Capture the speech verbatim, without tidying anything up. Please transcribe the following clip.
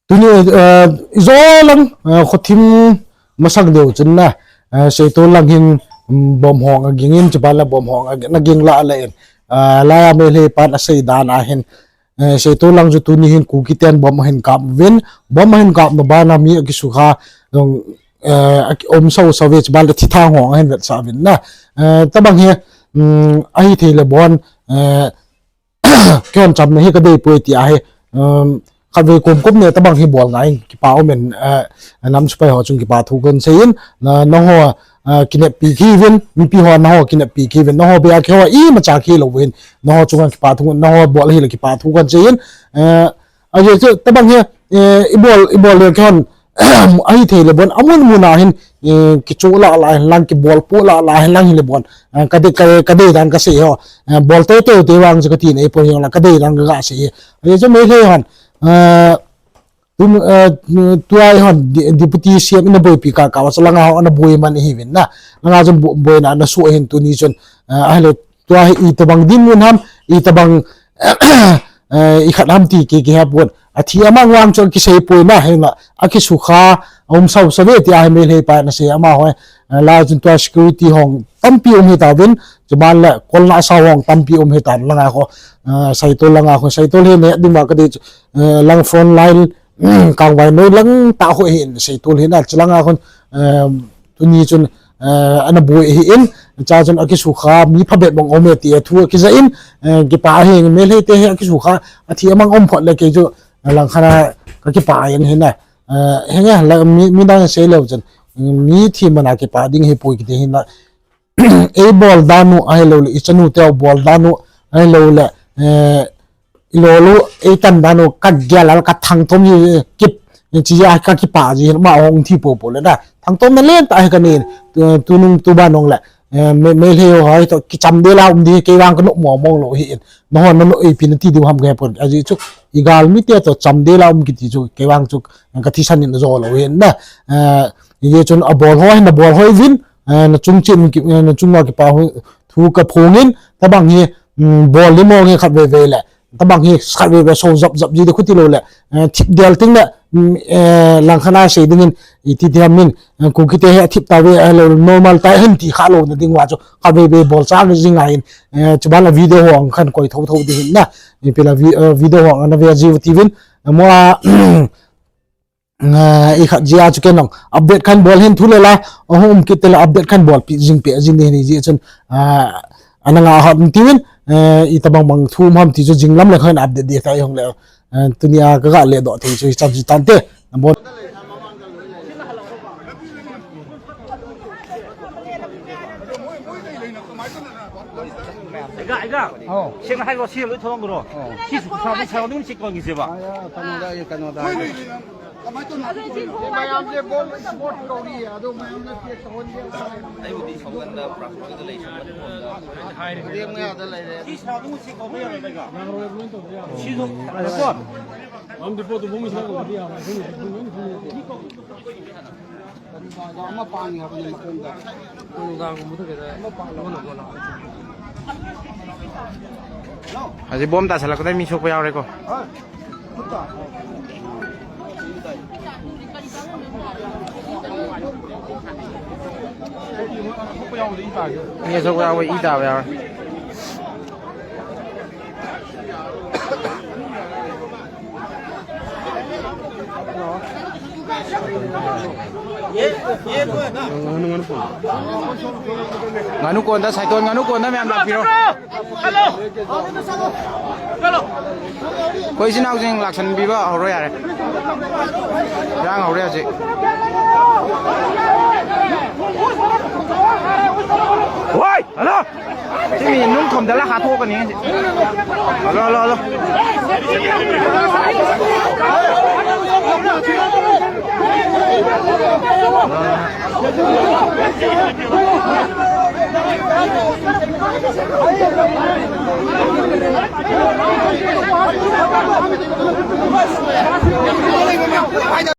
Tuni, eh, ijo lang, eh, khothim masang deu chun na, eh, Seitol lang hin, mm, bom hong aging in, chuban la bom hong aging, aging la la in, eh, laiya Meitei pan asei dan a hin, eh, Seitol lang chu tuni hin Kuki ten bom ahin kap uvin, bom ahin kap na bana mi akisukha, eh, aki-, um sau sau ve chuban la thithang hong ahin vetsah uvin na, eh, tabang hi, mm, ahithei le bon, eh, Keiho chamna hi kadei poi ti ahi. Um, khatvei komkom ne tabang hi bol ngai in kipa um in, eh, nam sepai ho chung kipa thu kan sei in, na, nangho, eh, kineppi kiuvin, mipi ho nangho kineppi kiuvin, nangho bia keiho imacha kilou hin, nangho chunga kipa thu, nangho bol hi le kipa thu kan sei in, eh, ajeh chu tabang hi, eh, ibol, ibol le keihon, ahithei le bon, amun mun a hin, eh, kichoh la la hin lang, kibol poh la la hin lang hi le bon, eh, kadei, ka, kadei dan kasei ho, eh, bol tei tei te vang chu kati nei poi hi la, kadei dan ka, kasei hi. Ajeh chu Meitei hon, eh, tu, eh, tua hon di-, Deputy C M in aboipi kaka, wa chu langa ho ana boi man hi vin na. Langa chun bo-, boina ana su hin tuni chun, eh, ahile tua hi itobang dinmun ham, itobang, eh, ikhat ham ti ki, kihepon. Athi amang vang chu kisei poi na, hinla, akisukha, aum sau sau ve ti ahi Meitei pa na sei amaho, eh, lai chun tua security hong tampi um hitauvin, chuban le kolna sa hong tampi um hitan langa ho, eh, Seitol langa ho, Seitol hi ne ding va kadei chu, eh, lang front line, Kangvai noi lang tah ho hin Seitol hin a, chulanga khun, eh, tuni chun, eh, ana boi hi in, cha chun akisukha mi phabep bang um e ti a thu akija in, eh, kipa hi Meitei te hi akisukha, athi amang um phot le kei chu, eh, langkhat a kakipa in hin a, eh, henge la mi, midang sei leu chun, mi thi man a kipa ding hi poi kiti hin la, Ei bol dan u ahilou le, ichanu teu bol dan u ahilou le, eh, ilou lou, ei tan dan u, kagel a kathangtom hi kip, chi a kakipa ji hin, ama hung thi popo le na. Thangtomna lentah hi kanei, tu, tunung tuban hung le, eh, me, Meitei ho hi toh kicham dela um ding, kei vang kanu momong lou hi in. Nahon nanu eipi nati diu ham kahepon. Ajeh chu, igalmi te toh cham dela um kiti chu, kei vang chu, kathisan in ajo lou hin na. Eh, hijeh chun abol ho hin, abol ho uvin, eh, nachung cheh, eh, nachung a kipa thu kaphong in, tabang hi, mm, bol le mong hi khatvei vei le, tabang hi khatvei vei so jap jap ji de khuti lou le, eh, thip del ting le, mm, eh, langkhat a sei ding in, iti ti ham in, eh, Kuki te hi athip tave, eh, lou normal tah hin ti kha louna ding va chu, khatvei vei bol chang jing ngai in, eh, chuban la video ho ang khan koi tho tho ding hin na, ipi la vi-, eh, video ho ang ana ve ji u ti vin, eh, mo a, Ah, ikhat jia chu ken nong update khan bol hin thu le la, ahung um kit te la update khan bolpi jing pe jing ni ni ji chun, ah, ana nga hot ti vin, eh, itabang bang thu um ham ti chu jing lam le khan update de ta i hung le, eh, tunia kaga le doh thei chu chan chu tante. Bol. Ega, ega. Oh. Sing hai lo, sing lo, thong lo. Oh. Si su sa, sa lo, si ko ngi se ba. Ah, ya, kano da, ye, kano da. ꯃꯌꯥꯝꯁꯦ bomb sport ꯀꯧꯔꯤ, ꯑꯗꯣ ꯃꯌꯥꯝꯅ ꯆꯦꯛ ꯇꯧꯍꯟꯒꯦ꯫ ꯑꯩꯕꯨꯗꯤ ꯁꯣꯝꯀꯟꯗ ꯄ꯭ꯔꯥꯛꯇꯤꯀꯦꯜꯗ ꯂꯩ, ꯁꯣꯝꯀꯟꯗ ꯐꯣꯟꯗ꯫ ꯁꯤ ꯁꯥꯕꯨꯡ ꯁꯤ ꯀꯧꯕ ꯌꯥꯔꯣꯏꯗꯒ꯫ ꯁꯤꯁꯨ ꯔꯦꯀꯣꯔꯗ꯫ ꯑꯃ ꯄꯥꯟꯈ꯭ꯔꯕꯅꯤ ꯃꯈꯣꯡꯗ꯫ ꯅꯨꯡꯗꯥꯡꯒꯨꯝꯕꯗ ꯀꯩꯗ ꯑꯃ ꯄꯥꯟꯈ꯭ꯔꯕꯅꯤ꯫ ꯍꯧꯖꯤꯛ ꯕꯣꯝ ꯇꯥꯁꯜꯂꯛꯄꯗ ꯃꯤ ꯁꯣꯛꯄ ꯌꯥꯎꯔꯦꯀꯣ꯫ ꯃꯤ ꯑꯁꯣꯛꯄ ꯌꯥꯎꯕ, ꯏ ꯇꯥꯕ ꯌꯥꯎꯔꯦ꯫ ꯉꯥꯅꯨ ꯀꯣꯟꯗ, ꯁꯥꯏꯇꯣꯟ ꯉꯥꯅꯨ ꯀꯣꯟꯗ ꯃꯌꯥꯝ ꯂꯥꯛꯄꯤꯔꯣ꯫ ꯑꯩꯈꯣꯏ ꯏꯆꯤꯟ ꯏꯅꯥꯎꯁꯤꯡ ꯂꯥꯛꯁꯟꯕꯤꯕ ꯍꯧꯔꯣ ꯌꯥꯔꯦ꯫ ꯏꯔꯥꯡ ꯍꯧꯔꯦ ꯍꯧꯖꯤꯛ꯫ ꯍꯣꯏ! ꯍꯜꯂꯣ! ꯁꯤ ꯃꯤ ꯅꯨꯡ ꯊꯣꯝꯖꯤꯜꯂ ꯍꯥꯠꯇꯣꯛꯀꯅꯤ ꯍꯧꯖꯤꯛ꯫ ꯍꯜꯂꯣ, ꯍꯜꯂꯣ, ꯍꯜꯂꯣ꯫